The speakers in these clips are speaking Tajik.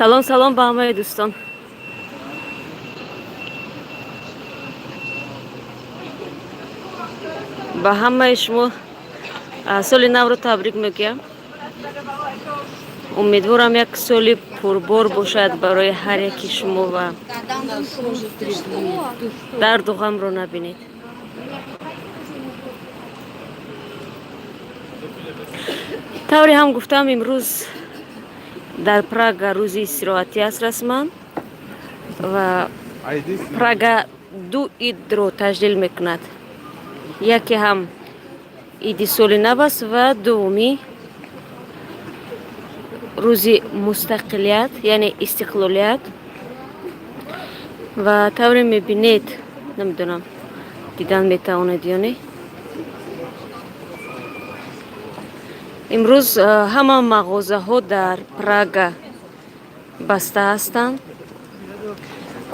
Салом, салом ба ҳамаи дӯстон. Ба ҳамаи шумо соли навро табрик мегӯям. Умедворам, як соли пурбор бошад барои ҳар яки шумо ва дарду ғамро набинед. Тавре ҳам гуфтам, имрӯз дар Прага рӯзи истироҳатӣ аст расман ва Прага ду идро таҷлил мекунад. Яке ҳам иди соли нав аст ва дуввумӣ рӯзи мустақилият, яъне истиқлолият. Ва тавре мебинед, намедонам, дидан метавонед ё не, имрӯз ҳама мағозаҳо дар Прага баста ҳастанд,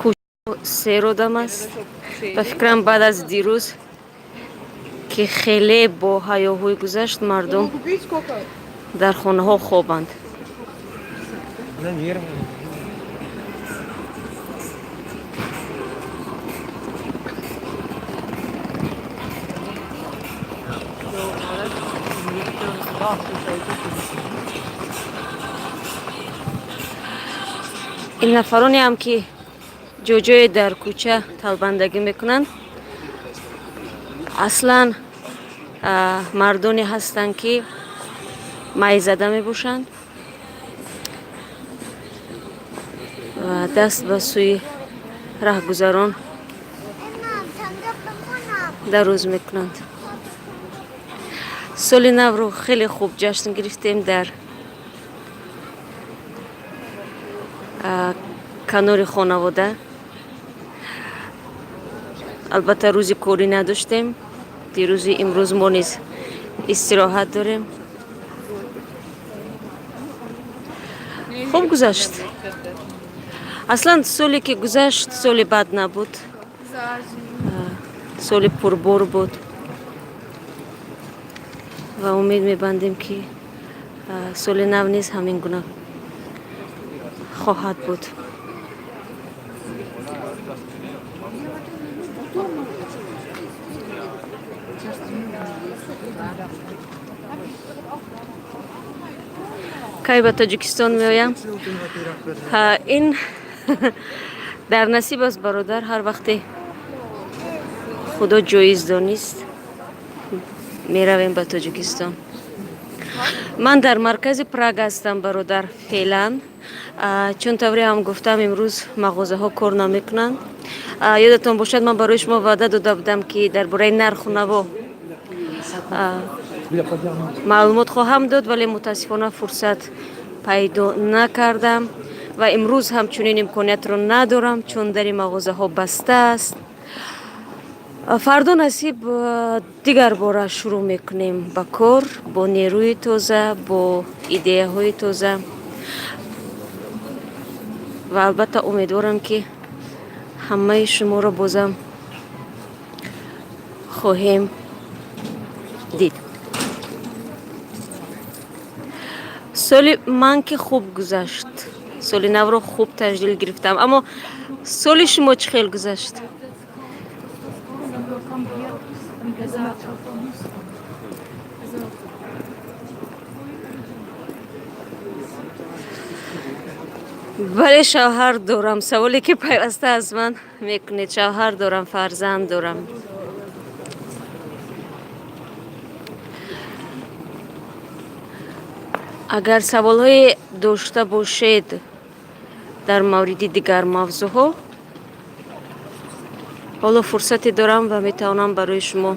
кӯча сер одам аст. Ба фикрам, баъд аз дирӯз, ки хеле бо ҳаёҳӯй гузашт, мардум дар хонаҳо хобанд. Наверное. Ин нафароне ҳам, ки ҷоҷое дар кӯча талбандагӣ мекунанд, аслан мардоне ҳастанд, ки майзада мебошанд ва даст ба сӯи раҳгузарон дароз мекунанд. Соли навро хеле хуб ҷашн гирифтем дар канори хонавода. Албатта, рӯзи корӣ надоштем дирӯзи, имрӯз мо низ истироҳат дорем. Хуб гузашт. Аслан соле ки гузашт, соли бад набуд, соли пурбор буд ва умед мебандем, ки соли нав низ ҳамин гуна хоҳад буд. Кай ба Тоҷикистон меоям? Ин дар насиб аст, бародар. Ҳар вақте Худо ҷоиз донист, меравем ба Тоҷикистон. Ман дар маркази Прага ҳастам, бародар, феълан. Чун тавре ҳам гуфтам, имрӯз мағозаҳо кор намекунанд. Ёдатон бошад, ман барои шумо ваъда дода будам, ки дар бораи нарху наво маълумот хоҳам дод, вале мутаассифона фурсат пайдо накардам ва имрӯз ҳамчунин имкониятро надорам, чун дари мағозаҳо баста аст. Фардо насиб дигар бора шурӯъ мекунем ба кор бо нерӯи тоза, бо идеяҳои тоза ва албатта умедворам, ки ҳамаи шуморо бозам хоҳем дид. Соли ман ки хуб гузашт, соли навро хуб таҷлил гирифтам, аммо соли шумо чӣ хел гузашт? Бале, шавҳар дорам. Саволе ки пайваста аз ман мекунед. Шавҳар дорам, фарзанд дорам. Агар саволҳое дошта бошед дар мавриди дигар мавзӯъҳо. Ҳоло фурсате дорам ва метавонам барои шумо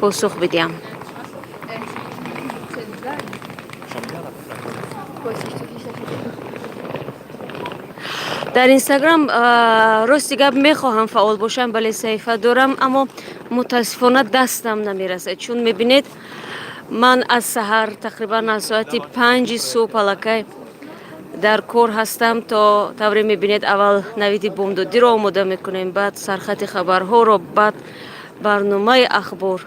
посух бидиҳам. Дар Инстаграм, рости гап, мехоҳам фаъол бошам, бале, саҳифа дорам, аммо мутаассифона дастам намерасад, чун мебинед, ман аз саҳар, тақрибан аз соати 5-и субҳ аллакай дар кор ҳастам. То тавре мебинед, аввал навиди бомдодиро омода мекунем, баъд сархати хабарҳоро, баъд барномаи ахбор.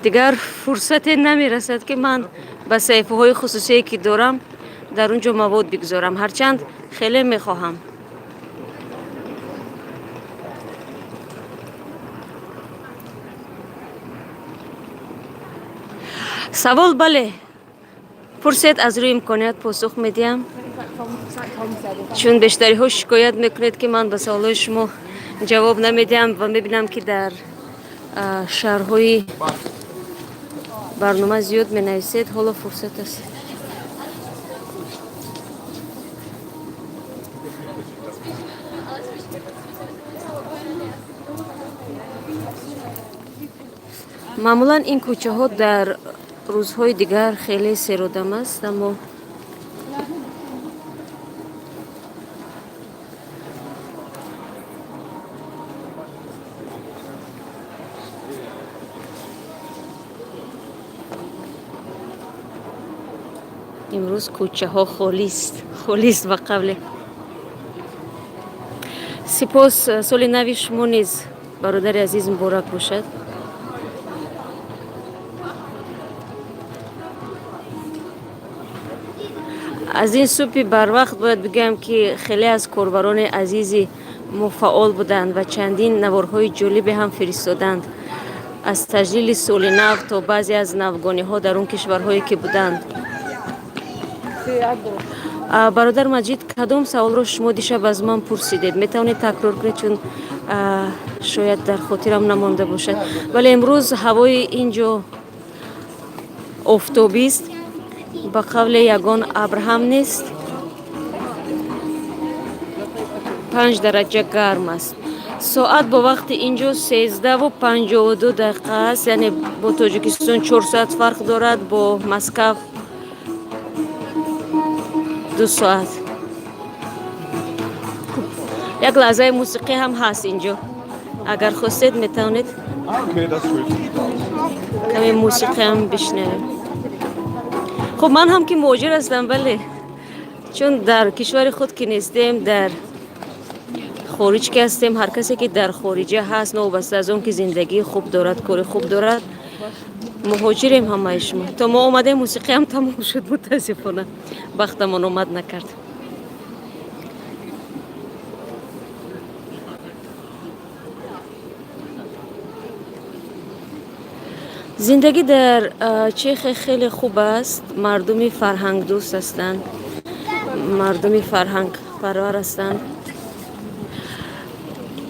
Дигар фурсате намерасад, ки ман ба саҳифаҳои хусусие, ки дорам, дар он ҷо мавод бигузорам, ҳарчанд хеле мехоҳам. Савол, бале, пурсед, аз рӯи имконият посух медиҳам, чун бештариҳо шикоят мекунед, ки ман ба саволҳои шумо ҷавоб намедиҳам, ва мебинам, ки дар шарҳҳои барнома зиёд менависед. Ҳоло фурсат аст. Маъмулан ин кӯчаҳо дар рӯзҳои дигар хеле серодам аст, аммо имрӯз кӯчаҳо холист, холист ба қавле. Сипос. Соли нави шумо низ, бародари азиз, муборак бошад. Аз ин субҳи барвақт бояд бигӯям, ки хеле аз корбарони азизи мо фаъол буданд ва чандин наворҳои ҷолибе ҳам фиристоданд, аз таҷлили соли нав то баъзе аз навгониҳо дар он кишварҳое, ки буданд. Бародар Маҷид, кадом саволро шумо дишаб аз ман пурсидед, метавонед такрор кунед, чун шояд дар хотирам намонда бошад. Вале имрӯз ҳавои ин ҷо офтобист, ба қавле ягон абр ҳам нест, 5 дараҷа гарм аст. Соат бо вақти ин ҷо 13:52 аст, яъне бо Тоҷикистон 4 соат фарқ дорад, бо Москав 2 соат. Як лаҳзаи мусиқӣ ҳам ҳаст инҷо, агар хостед, метавонед каме мусиқӣ ҳам бишнавем. Хуб, ман ҳам ки муҳоҷир ҳастам, бале, чун дар кишвари худ ки нестем, дар хориҷ ки ҳастем. Ҳар касе ки дар хориҷа ҳаст, новобаста аз он ки зиндагии хуб дорад, кори хуб дорад, муҳоҷирем ҳамаи шумо. То мо омадем, мусиқӣ ҳам тамом шуд, мутаассифона, бахтамон омад накард. Зиндагӣ дар Чехия хеле хуб аст. Мардуми фарҳангдӯст ҳастанд, мардуми фарҳангпарвар ҳастанд.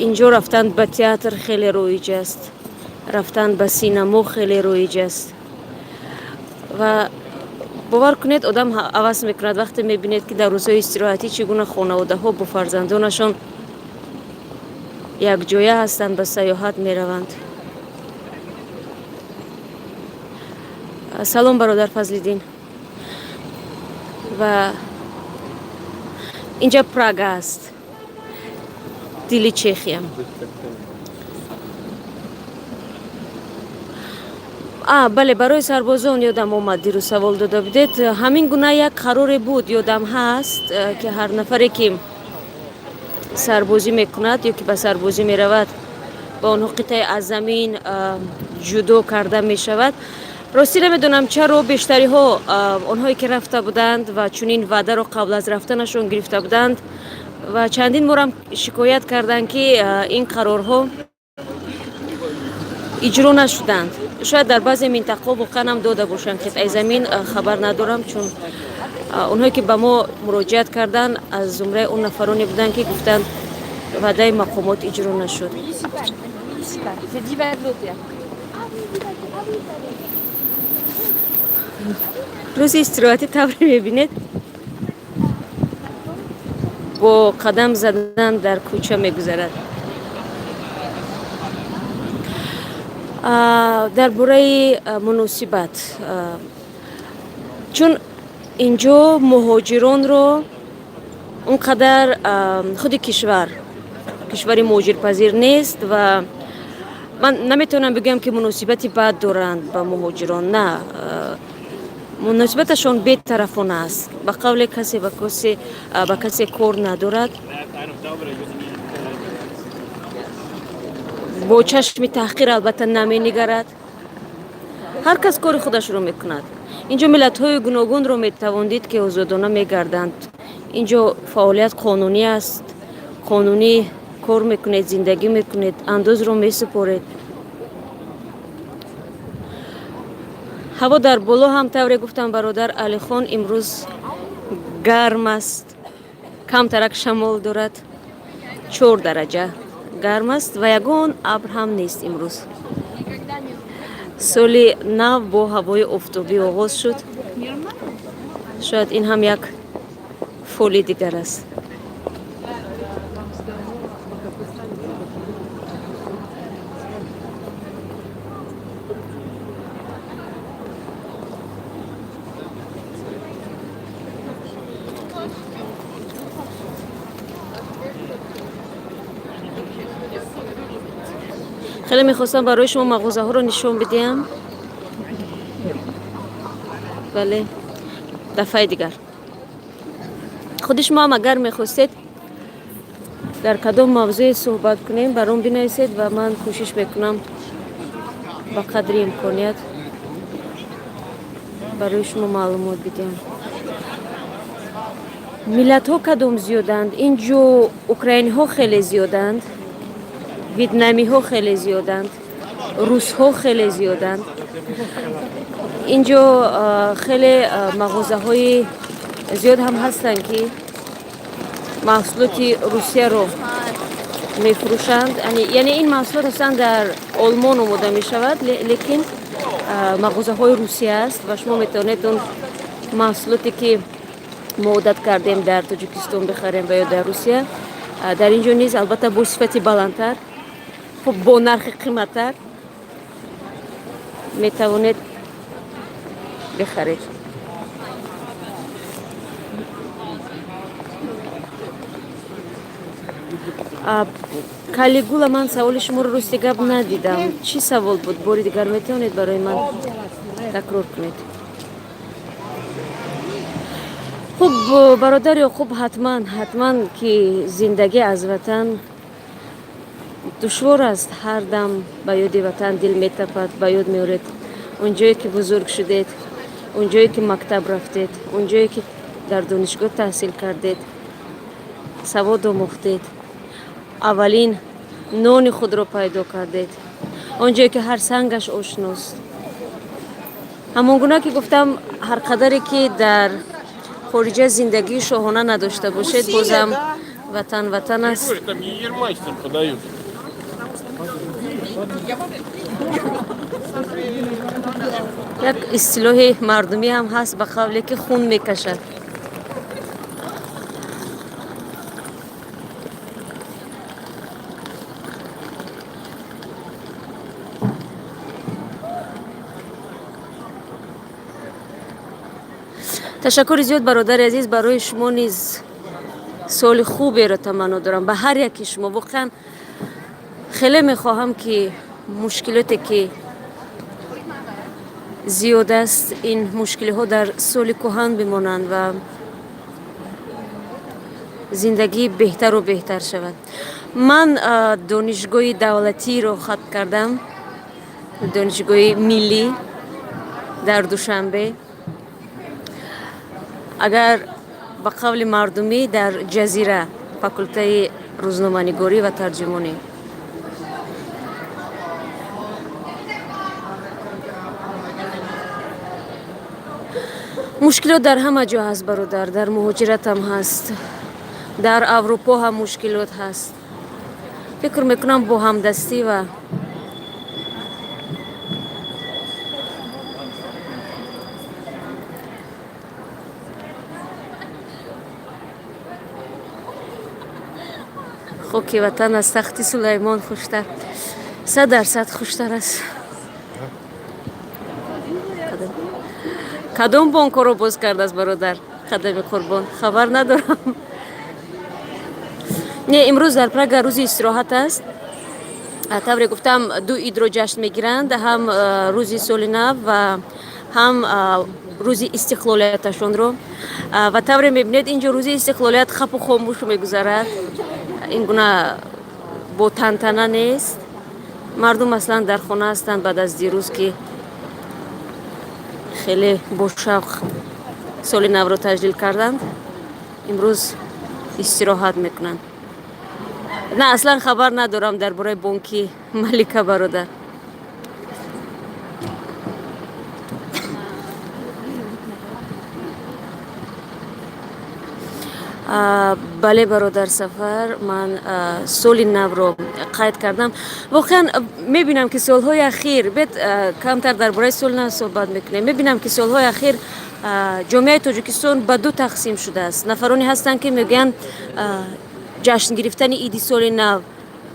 Инҷо рафтан ба театр хеле роиҷ аст, рафтан ба синамо хеле роиҷ аст. Ва бовар кунед, одам ҳавас мекунад, вақте мебинед, ки дар рӯзҳои истироҳатӣ чӣ гуна хонаводаҳо бо фарзандонашон якҷоя ҳастанд, ба сайёҳат мераванд. Салом, бародар Фазлиддин. Ва инҷа Прага аст, дили Чехия. А, бале, барои сарбозон ёдам омад, дирӯз савол дода будед. Ҳамин гуна як қароре буд, ёдам ҳаст, ки ҳар нафаре ки сарбозӣ мекунад ё ки ба сарбозӣ меравад, ба онҳо қитъае аз замин ҷудо карда мешавад. Ростӣ намедонам, чаро бештариҳо, онҳое ки рафта буданд ва чунин ваъдаро қабл аз рафтанашон гирифта буданд ва чандин борам шикоят карданд, ки ин қарорҳо иҷро нашуданд. Шояд дар баъзе минтақаҳо воқеан ҳам дода бошанд қитъаи замин, хабар надорам, чун онҳое ки ба мо муроҷиат карданд, аз зумраи он нафароне буданд, ки гуфтанд, ваъдаи мақомот иҷро нашуд. Municipal. C'est Divadlo Théâtre. Рӯзи истироҳатӣ, тавре мебинед, Бо қадам задан дар кӯча мегузарад. Дар бораи муносибат, чун инҷо муҳоҷиронро он қадар худи кишвар кишвари муҳоҷирпазир нест ва ман наметавонам бигӯям, ки муносибати бад доранд ба муҳоҷирон. На, муносибаташон бетарафона аст. Ба қавле, касе ба касе кор надорад, бо чашми таҳқир албатта наменигарад. Ҳар кас кори худашро мекунад. Инҷо миллатҳои гуногунро метавон дид, ки озодона мегарданд. Инҷо фаъолият қонунӣ аст, қонунӣ кор мекунед, зиндагӣ мекунед, андозро месупоред. Ҳаво дар боло ҳам, тавре гуфтам, бародар Алихон, имрӯз гарм аст, камтарак шамол дорад, 4 дараҷа гарм аст ва ягон абр ҳам нест. Имрӯз соли нав бо ҳавои офтобӣ оғоз шуд. Шояд ин ҳам як фоли дигар аст. Хеле мехостам барои шумо мағозаҳоро нишон бидиҳам, вале дафъаи дигар. Худи шумо ҳам агар мехостед дар кадом мавзӯе суҳбат кунем, баром бинависед ва ман кӯшиш мекунам ба қадри имконият барои шумо маълумот бидиҳам. Миллатҳо кадом зиёданд? Ин ҷо украиниҳо хеле зиёданд, ветнамиҳо хеле зиёданд, русҳо хеле зиёданд. Ин ҷо хеле мағозаҳои зиёд ҳам ҳастанд, ки маҳсулоти Русияро мефурӯшанд. Яъне ин маҳсулот аслан дар Олмон омода мешавад, лекин мағозаҳои Русия аст ва шумо метавонед он маҳсулоте, ки мо одат кардем дар Тоҷикистон бихарем ва ё дар Русия, дар ин ҷо низ, албатта, бо сифати баландтар, хуб, бо нархи қиматтар метавонед бихаред. Калигула, ман саволи шуморо, рости гап, надидам. Чӣ савол буд? Бори дигар метавонед барои ман такрор кунед? Хуб, бародар Ёқуб, ҳатман, ҳатман, ки зиндагӣ аз ватан душвор аст. Ҳар дам ба ёди ватан дил метапад, ба ёд меоред он ҷое, ки бузург шудед, он ҷое, ки мактаб рафтед, он ҷое, ки дар донишгоҳ таҳсил кардед, савод омӯхтед, аввалин нони худро пайдо кардед, он ҷое, ки ҳар сангаш ошност. Ҳамон гуна ки гуфтам, ҳар қадаре ки дар хориҷа зиндагии шоҳона надошта бошед, бозам ватан ватан аст. Там Егермайстер подают. Як истилоҳи мардумӣ ҳам ҳаст, ба қавле ки хун мекашад. Ташаккури зиёд, бародари азиз, барои шумо низ соли хуберо таманно дорам, ба ҳар яки шумо. Воқеан хеле мехоҳам, ки мушкилоте, ки зиёд аст, ин мушкилиҳо дар соли кӯҳан бимонанд ва зиндагӣ беҳтару беҳтар шавад. Ман донишгоҳи давлатиро хатм кардам, донишгоҳи миллӣ дар Душанбе, агар ба қавли мардумӣ, дар Ҷазира, факултаи рӯзноманигорӣ ва тарҷумонӣ. Мушкилот дар ҳама ҷо ҳаст, бародар, дар муҳоҷиратам ҳаст, дар Аврупо ҳам мушкилот ҳаст. Фикр мекунам, бо ҳамдастӣ ва Хоки ватан аз тахти Сулаймон хуштар, 100% хуштар аст. Кадом бонкҳоро боз кардааст бародар Қадами Қурбон, хабар надорам. Не, имрӯз дар Прага рӯзи истироҳат аст. Тавре гуфтам, ду идро ҷашн мегиранд, ҳам рӯзи соли нав ва ҳам рӯзи истиқлолияташонро. Ва тавре мебинед, инҷо рӯзи истиқлолият хапу хомӯш мегузарад, ин гуна бо тантана нест. Мардум аслан дар хона ҳастанд баъд аз дирӯз, ки хеле бошавқ соли навро таҷлил карданд, имрӯз истироҳат мекунанд. На, аслан хабар надорам дар бораи бонки Малика, бародар. Бале, бародар Сафар, ман соли навро қайд кардам. Воқеан мебинам, ки солҳои ахир, бед камтар дар бораи соли нав суҳбат мекунем, мебинам, ки солҳои ахир ҷомеаи Тоҷикистон ба ду тақсим шудааст. Нафароне ҳастанд, ки мегӯянд, ҷашн гирифтани иди соли нав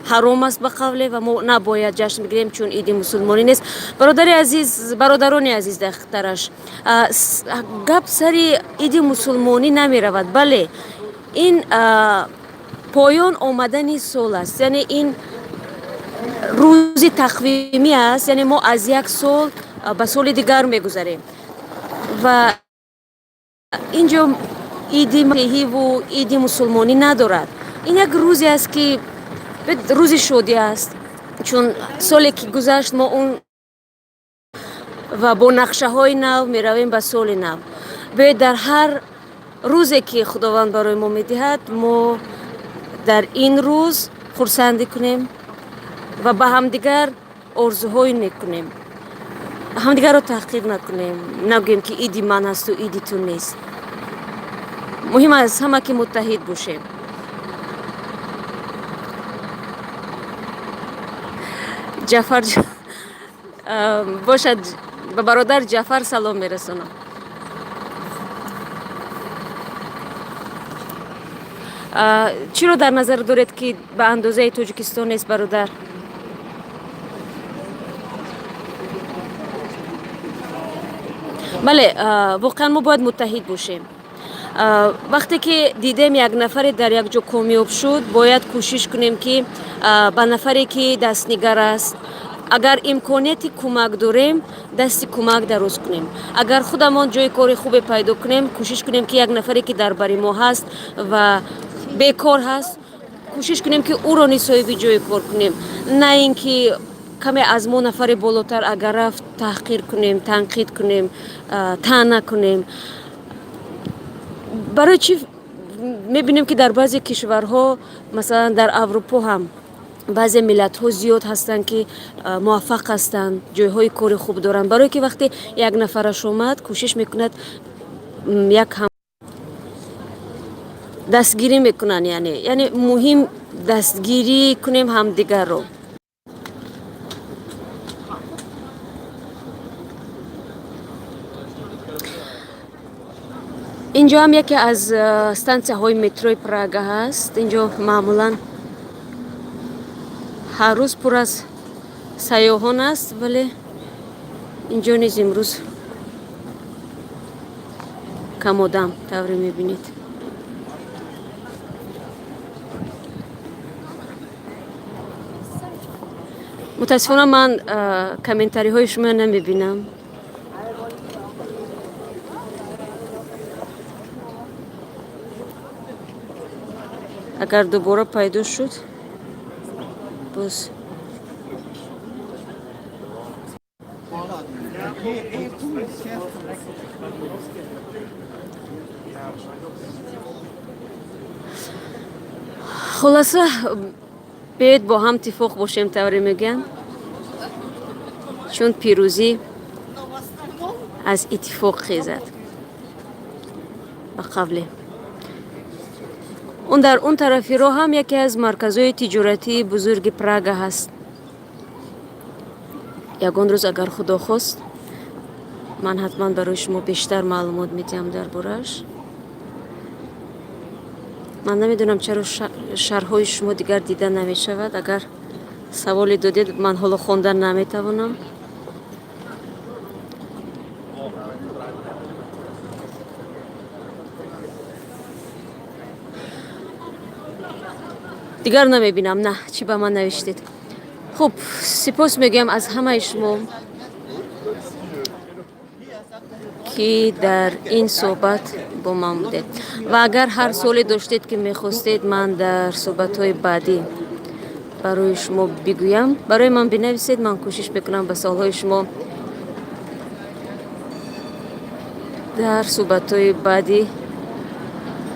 ҳаром аст, ба қавле, ва мо набояд ҷашн бигирем, чун иди мусулмонӣ нест. Бародари азиз, бародарони азиз, дақиқтараш, гап сари иди мусулмонӣ намеравад. Бале, ин поён омадани сол аст, яъне ин рӯзи тақвимӣ аст, яъне мо аз як сол ба соли дигар мегузарем ва инҷо иди масеҳиву иди мусулмонӣ надорад. Ин як рӯзе аст, ки рӯзи шодӣ аст, чун соле ки гузашт, мо он ва бо нақшаҳои нав меравем ба соли нав. Биёед, дар ҳар рӯзе ки Худованд барои мо медиҳад, мо дар ин рӯз хурсандӣ кунем ва ба ҳамдигар орзуҳое мекунем, ҳамдигарро таҳқир накунем, нагӯем, ки иди ман асту иди ту нест. Муҳим аст ҳама ки муттаҳид бошем. Ҷафар бошад, ба бародар Ҷафар салом мерасонам. Чиро дар назар доред, ки ба андозаи Тоҷикистон нест, бародар? Бале, воқеан мо бояд муттаҳид бошем. Вақте ки дидем, як нафаре дар як ҷо комёб шуд, бояд кӯшиш кунем, ки ба нафаре ки дастнигар аст, агар имконияти кӯмак дорем, дасти кӯмак дароз кунем. Агар худамон ҷои кори хубе пайдо кунем, кӯшиш кунем, ки як нафаре ки дар бари мо ҳаст ва бекор ҳаст, кӯшиш кунем, ки ӯро низ соҳиби ҷои кор кунем, на ин ки каме аз мо нафаре болотар агар рафт, таҳқир кунем, танқид кунем, таъна кунем. Барои чӣ мебинем, ки дар баъзе кишварҳо, масалан дар Аврупо ҳам, баъзе миллатҳо зиёд ҳастанд, ки муваффақ ҳастанд, ҷойҳои кори хуб доранд? Барое ки вақте як нафараш омад, кӯшиш мекунад, як ҳам дастгирӣ мекунанд. Яъне муҳим дастгирӣ кунем ҳамдигарро. Инҷо ҳам яке аз стансияҳои метрои Прага ҳаст. Инҷо маъмулан ҳар рӯз пур аз сайёҳон аст, вале инҷо низ имрӯз камодам, тавре мебинед. Мутаассифона, ман комментариҳои шумо намебинам. Агар дубора пайдо шуд, боз. Хулоса, биёед бо ҳам иттифоқ бошем, тавре мегӯянд, чун пирӯзӣ аз иттифоқ хезад, ба қавле. Он дар он тарафи роҳ ҳам яке аз марказҳои тиҷоратии бузурги Прага ҳаст. Ягон рӯз, агар Худо хост, ман ҳатман барои шумо бештар маълумот медиҳам дар борааш. Ман намедонам, чаро шарҳҳои шумо дигар дида намешавад. Агар саволе додед, ман ҳоло хондан наметавонам. Дигар намебинам, на чӣ ба ман навиштед. Хуб, сипос мегӯям аз ҳамаи шумо, ки дар ин суҳбат бо ман будед, ва агар ҳар суоле доштед, ки мехостед ман дар суҳбатҳои баъдӣ барои шумо бигӯям, барои ман бинависед. Ман кӯшиш мекунам ба суолҳои шумо дар суҳбатҳои баъдӣ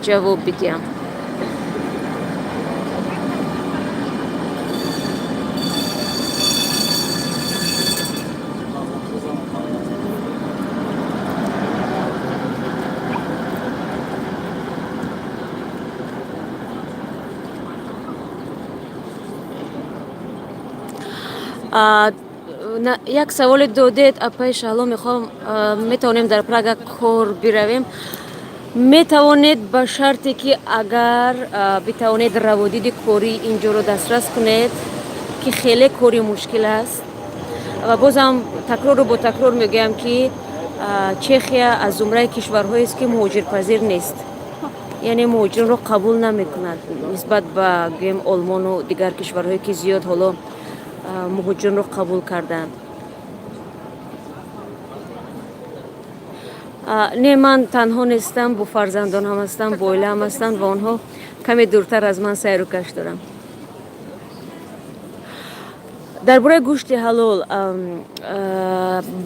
ҷавоб бидиҳам. Як саволе додед, апаи Шаҳло, мехоҳам, метавонем дар Прага кор биравем? Метавонед, ба шарте ки агар битавонед раводиди кории инҷоро дастрас кунед, ки хеле кори мушкил аст. Ва бозам такрору бо такрор мегӯям, ки Чехия аз зумраи кишварҳоест, ки муҳоҷирпазир нест, яъне муҳоҷиронро қабул намекунад, нисбат ба, гӯем, Олмону дигар кишварҳое, ки зиёд ҳоло муҳоҷиронро қабул карданд. Не, ман танҳо нестам, бо фарзандонам ҳастам, бо оилаам ҳастам ва онҳо каме дуртар аз ман сайру гашт доранд. Дар бораи гӯшти ҳалол,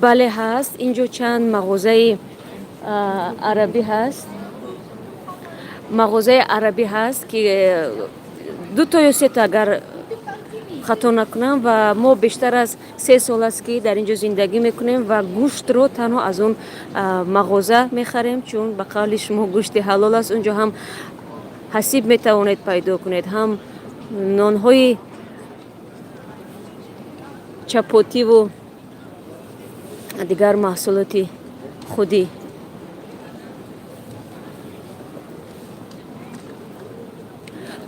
бале, ҳаст. Инҷо чанд мағозаи арабӣ ҳаст, мағозаи арабӣ ҳаст, ки дуто ё сето, агар хато накунам. Ва мо бештар аз 3 сол аст, ки дар ин ҷо зиндагӣ мекунем ва гӯштро танҳо аз он мағоза мехарем, чун ба қавли шумо гӯшти ҳалол аст. Унҷо ҳам ҳасиб метавонед пайдо кунед, ҳам нонҳои чапотиву дигар маҳсулоти худӣ.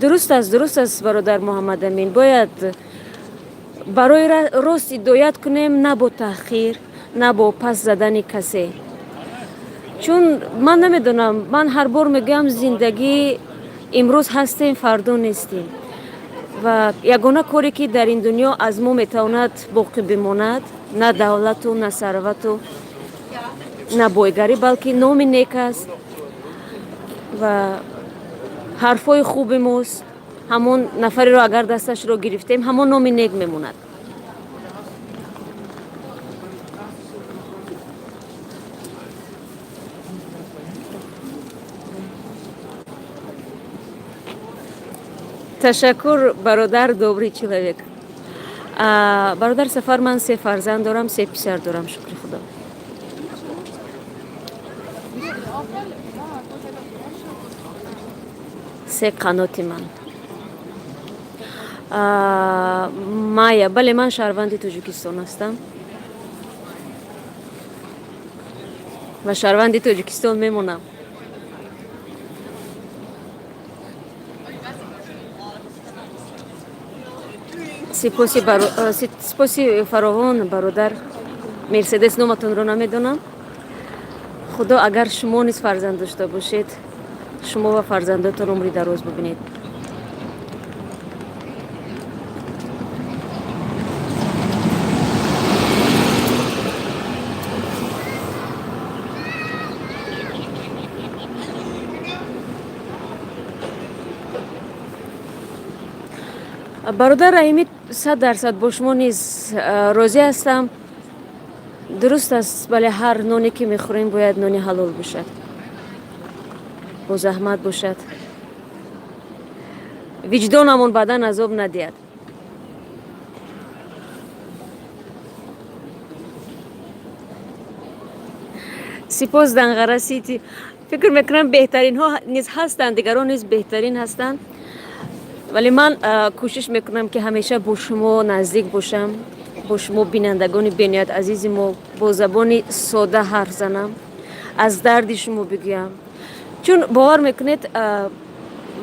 Дуруст аст, дуруст аст, бародар Муҳаммадамин. Бояд барои рост ҳидоят кунем, на бо таҳқир, на бо пас задани касе. Чун ман намедонам, ман ҳар бор мегӯям, зиндагӣ имрӯз ҳастем, фардо нестем, ва ягона коре, ки дар ин дунё аз мо метавонад боқӣ бимонад, на давлату, на сарвату, на бойгарӣ, балки номи нек аст ва ҳарфҳои хуби мост. Ҳамон нафареро агар дасташро гирифтем, ҳамон номи нек мемонад. Ташаккур, бародар, добрый человек. Бародар Сафар, ман се фарзанд дорам, се писар дорам, шукри Худо. Се қаноти ман. Майя, бале, ман шаҳрванди Тоҷикистон ҳастам ва шаҳрванди Тоҷикистон мемонам. Сипоси фаровон, бародар Мерседес, номатонро намедонам. Худо, агар шумо низ фарзанд дошта бошед, шумо ва фарзандотон умри дароз бибинед. Бародар Раҳимӣ, 100% бо шумо низ розӣ ҳастам. Дуруст аст, бале, ҳар ноне, ки мехӯрем, бояд нони ҳалол бошад, бо заҳмат бошад, виҷдонамон баъдан азоб надиҳад. Сипос, Данғара Сити. Фикр мекунам, беҳтаринҳо низ ҳастанд, дигарон низ беҳтарин ҳастанд, вале ман кӯшиш мекунам, ки ҳамеша бо шумо наздик бошам, бо шумо, бинандагони бениҳоят азизи мо, бо забони сода ҳарф занам, аз дарди шумо бигӯям. Чун бовар мекунед,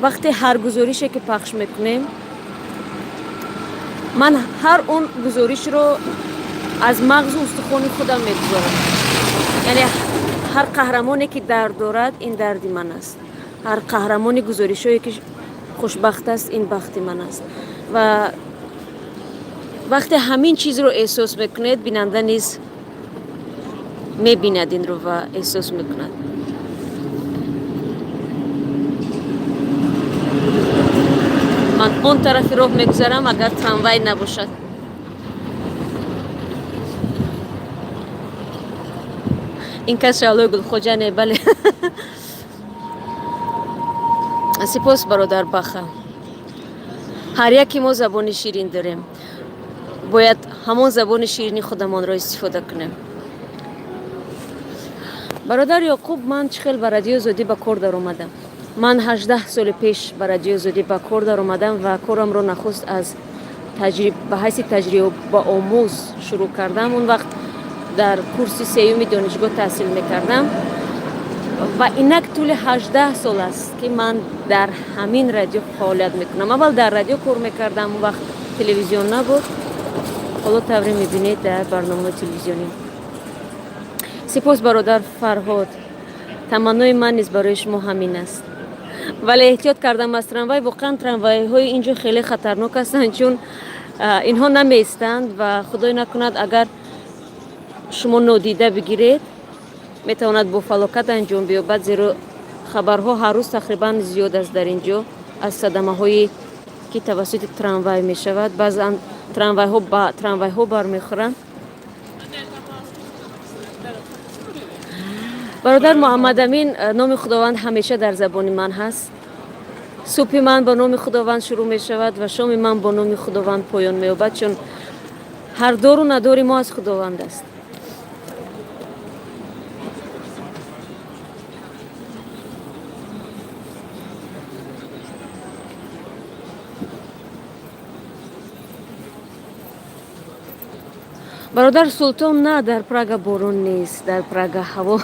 Вақте ҳар гузорише ки пахш мекунем, ман ҳар он гузоришро аз мағзу устухони худам мегузорам. Яъне ҳар қаҳрамоне ки дард дорад, ин дарди ман аст. Ҳар қаҳрамони гузоришҳое ки хушбахт аст, ин бахти ман аст. Ва вақте ҳамин чизро эҳсос мекунед, бинанда низ мебинад инро ва эҳсос мекунад. Ман он тарафи роҳ мегузарам, агар трамвай набошад. Ин кас Шаҳлои Гулхоҷа не, бале. Сипос, бародар Баха. Ҳар яке мо забони ширин дорем. Бояд ҳамон забони ширини худамонро истифода кунем. Бародар Ёқуб, ман чӣ хел ба Радиои Озодӣ ба кор даромадам? Ман 18 соли пеш ба Радиои Озодӣ ба кор даромадам ва корамро нахуст аз ба ҳайси таҷрибаомӯз шурӯъ кардам. Он вақт дар курси сеюми донишгоҳ таҳсил мекардам ва инак тӯли 18 сол аст, ки ман дар ҳамин радио фаъолият мекунам. Аввал дар радио кор мекардам, он вақт телевизион набуд. Ҳоло тавре мебинед, дар барномаҳои телевизионӣ. Сипос, бародар Фарҳод. Таманнои ман низ барои шумо ҳамин аст. Вале эҳтиёт кардам аз трамвай. Воқеан трамвайҳои ин ҷо хеле хатарнок ҳастанд, чун инҳо намеистанд ва худой накунад, агар шумо нодида бигиред, метавонад бо фалокат анҷом биёбад, зеро хабарҳо ҳар рӯз тақрибан зиёд аст дар ин ҷо аз садамаҳое ки тавассути трамвай мешавад. Баъзан трамвайҳо ба трамвайҳо бармехӯранд. Бародар Муҳаммадамин, номи Худованд ҳамеша дар забони ман ҳаст. Субҳи ман ба номи Худованд шурӯъ мешавад ва шоми ман бо номи Худованд поён меёбад, чун ҳар дору надори мо аз Худованд аст. Бародар Султон, на, дар Прага борон нест. Дар Прага ҳаво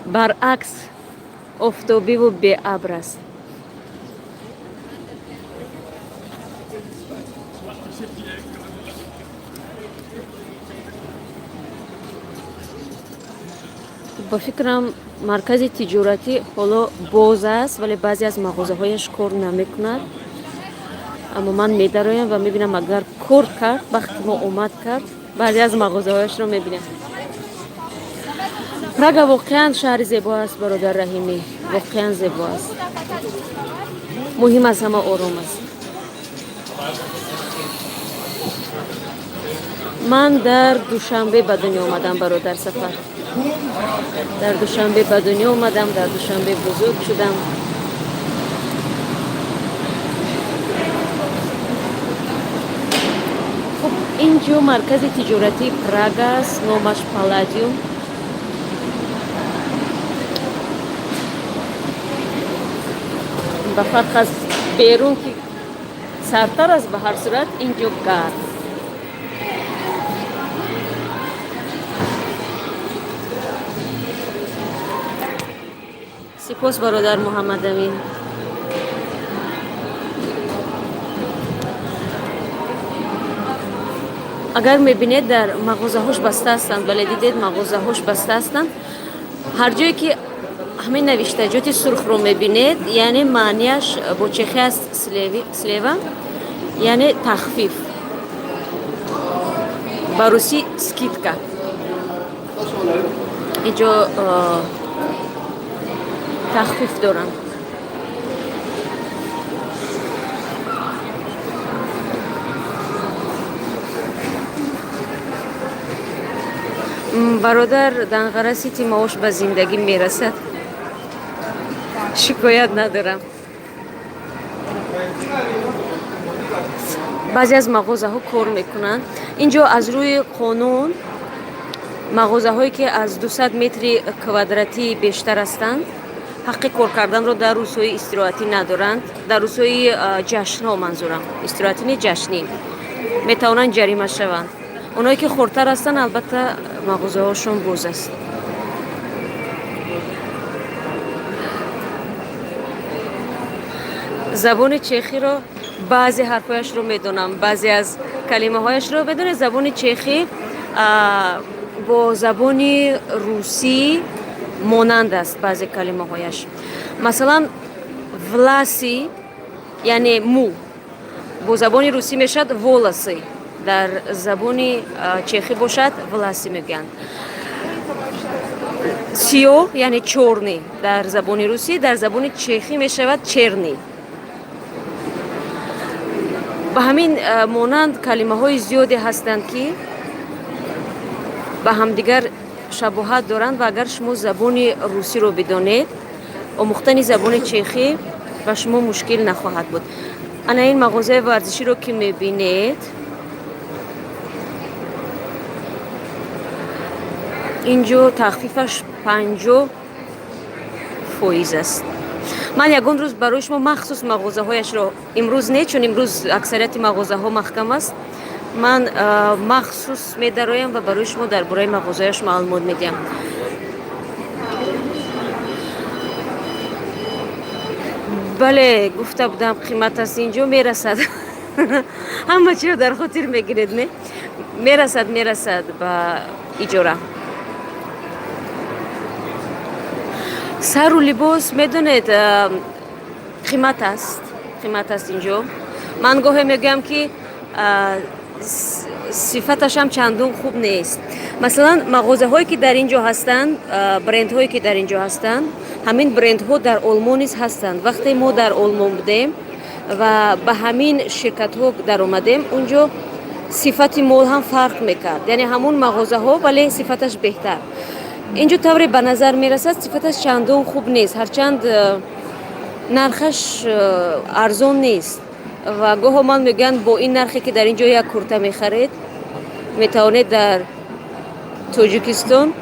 баръакс офтобиву беабр аст. Ба фикрам, маркази тиҷоратӣ ҳоло боз аст, вале баъзе аз мағозаҳояш кор намекунад. Аммо ман медароям ва мебинам, агар кор кард, вақти мо омад кард, баъзе аз мағозаҳояшро мебинам. Прага воқеан шаҳри зебо аст, бародар Раҳимӣ, воқеан зебо аст. Муҳим аз ҳама, ором аст. Ман дар Душанбе ба дунё омадам, бародар Сафар. Дар Душанбе ба дунё омадам, дар Душанбе бузург шудам. Хуб, ин ҷо маркази тиҷоратии Прага аст, номаш Палладиум. Ба фарқ аз берун, ки сардтар аст, ба ҳар сурат ин ҷо гарм. Сипос, бародар Муҳаммадамин. Агар мебинед, дар мағозаҳош баста ҳастанд. Бале, дидед, мағозаҳош баста ҳастанд. Ҳар ҷое ки ҳамин навиштаҷоти сурхро мебинед, яъне маънияш бо чехӣ аст слева, яъне тахфиф, ба русӣ скидка. Инҷо тахфиф доранд. Бародар Данғара Сити, маош ба зиндагӣ мерасад, шикоят надорам. Баъзе аз мағозаҳо кор мекунанд. Инҷо аз рӯи қонун мағозаҳое ки аз 200 метри квадратӣ бештар ҳастанд, ҳаққи кор карданро дар рӯзҳои истироҳатӣ надоранд. Дар рӯзҳои ҷашнҳо, манзурам истироҳатӣ не, ҷашнӣ, метавонанд ҷарима шаванд. Онҳое ки хурдтар ҳастанд, албатта мағозаҳошон боз аст. Забони чехиро баъзе ҳарфҳояшро медонам, баъзе аз калимаҳояшро. Медонед, забони чехӣ бо забони русӣ монанд аст баъзе калимаҳояш. Масалан, vlasy, яъне мӯ, бо забони русӣ мешавад волосы, дар забони чехӣ бошад vlasy мегӯянд. Сиёҳ, яъне чёрный, дар забони русӣ, дар забони чехӣ мешавад černý. Ба ҳамин монанд калимаҳои зиёде ҳастанд, ки ба ҳамдигар шабоҳат доранд, ва агар шумо забони русиро бидонед, омӯхтани забони чехӣ ба шумо мушкил нахоҳад буд. Ана ин мағозаи варзиширо ки мебинед, инҷо тахфифаш 50% аст. Ман ягон рӯз барои шумо махсус мағозаҳояшро, имрӯз не, чун имрӯз аксарияти мағозаҳо маҳкам аст, ман махсус медароям ва барои шумо дар бораи мағозаяш маълумот медиҳам. Бале, гуфта будам, қимат аст инҷо, мерасад. Ҳама чиро дар хотир мегиред, не? Мерасад, мерасад ба иҷора. Сару либос, медонед, қимат аст, қимат аст инҷо. Ман гоҳе мегӯям, ки сифаташам чандон хуб нест. Масалан, мағозаҳое ки дар ин ҷо ҳастанд, брендҳое ки дар ин ҷо ҳастанд, ҳамин брендҳо дар Олмон низ ҳастанд. Вақте мо дар Олмон будем ва ба ҳамин ширкатҳо даромадем, он ҷо сифати мол ҳам фарқ мекард, яъне ҳамун мағозаҳо, вале сифаташ беҳтар. Инҷо тавре ба назар мерасад, сифаташ чандон хуб нест, ҳарчанд нархаш арзон нест. Ва гоҳо ман мегӯянд, бо ин нархе ки дар ин ҷо як курта мехаред, метавонед дар Тоҷикистон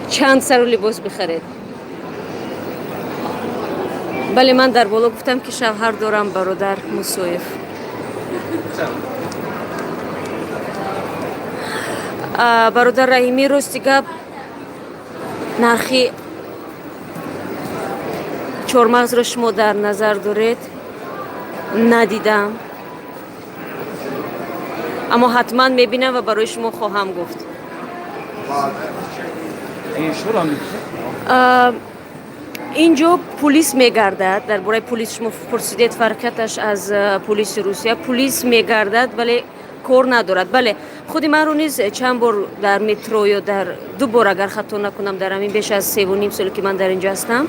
чанд сару либос бихаред. Бале, ман дар боло гуфтам, ки шавҳар дорам, бародар Мусоев. Бародар Раҳимӣ, рости гап, нархи чормағзро шумо дар назар доред, надидам, аммо ҳатман мебинам ва барои шумо хоҳам гуфт. Ин ҷо пулис мегардад. Дар бораи пулис шумо пурсидед, фарқияташ аз пулиси Русия. Пулис мегардад, вале кор надорад. Бале, худи манро низ чанд бор дар метро ё дар ду бор, агар хато накунам, дар ҳамин беш аз 3,5 соле ки ман дар ин ҷо ҳастам,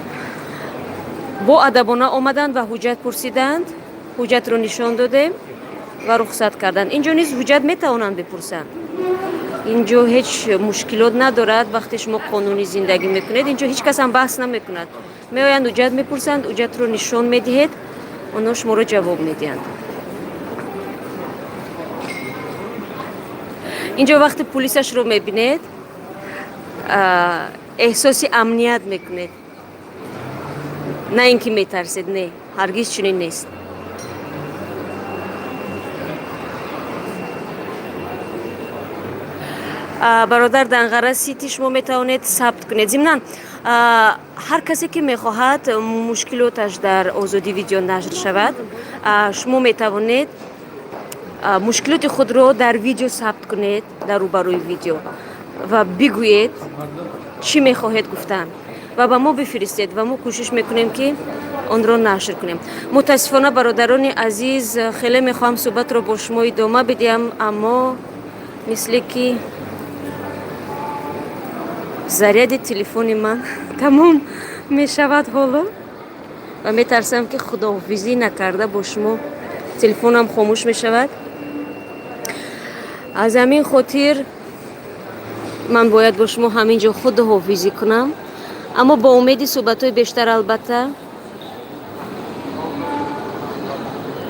бо адабона омаданд ва ҳуҷҷат пурсиданд. Ҳуҷҷатро нишон додем ва рухсат карданд. Инҷо низ ҳуҷҷат метавонанд бипурсанд, инҷо ҳеҷ мушкилот надорад. Вақте шумо қонунӣ зиндагӣ мекунед, инҷо ҳеҷ кас ҳам баҳс намекунад. Меоянд, ҳуҷҷат мепурсанд, ҳуҷҷатро нишон медиҳед, онҳо шуморо ҷавоб медиҳанд. Инҷо вақте пулисашро мебинед, эҳсоси амният мекунед, на ин ки метарсед. Не, ҳаргиз чунин нест. Бародар Данғара Сити, шумо метавонед сабт кунед. Зимнан, ҳар касе ки мехоҳад мушкилоташ дар Озодӣ Видео нашр шавад, шумо метавонед мушкилоти худро дар видео сабт кунед, дар рӯбарӯи видео, ва бигӯед чӣ мехоҳед гуфтан ва ба мо бифиристед, ва мо кӯшиш мекунем, ки онро нашр кунем. Мутаассифона, бародарони азиз, хеле мехоҳам суҳбатро бо шумо идома бидиҳам, аммо мисле ки заряди телефони ман тамом мешавад ҳоло ва метарсам, ки худоҳофизӣ накарда бо шумо телефонам хомӯш мешавад. Аз ҳамин хотир ман бояд бо шумо ҳамин ҷо худоҳофизӣ кунам, аммо бо умеди суҳбатҳои бештар. Албатта,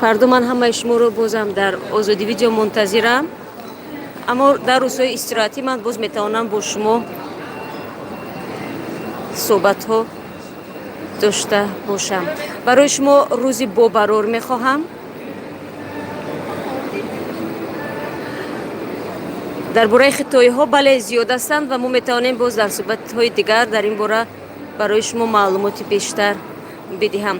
фардо ман ҳамаи шуморо бозам дар Озодӣ Видео мунтазирам, аммо дар рӯзҳои истироҳатӣ ман боз метавонам бо шумо суҳбатҳо дошта бошам. Барои шумо рӯзи бобарор мехоҳам. Дар бораи хитоиҳо, бале, зиёд ҳастанд ва мо метавонем боз дар суҳбатҳои дигар дар ин бора барои шумо маълумоти бештар бидиҳам.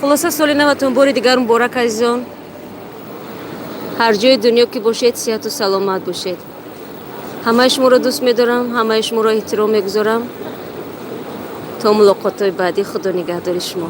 Хулоса, соли наватон бори дигар муборак, азизон. Ҳар ҷои дунё ки бошед, сиҳату саломат бошед. Ҳамаи шуморо дӯст медорам, ҳамаи шуморо эҳтиром мегузорам. То мулоқотҳои баъдӣ, Худо нигаҳдори шумо.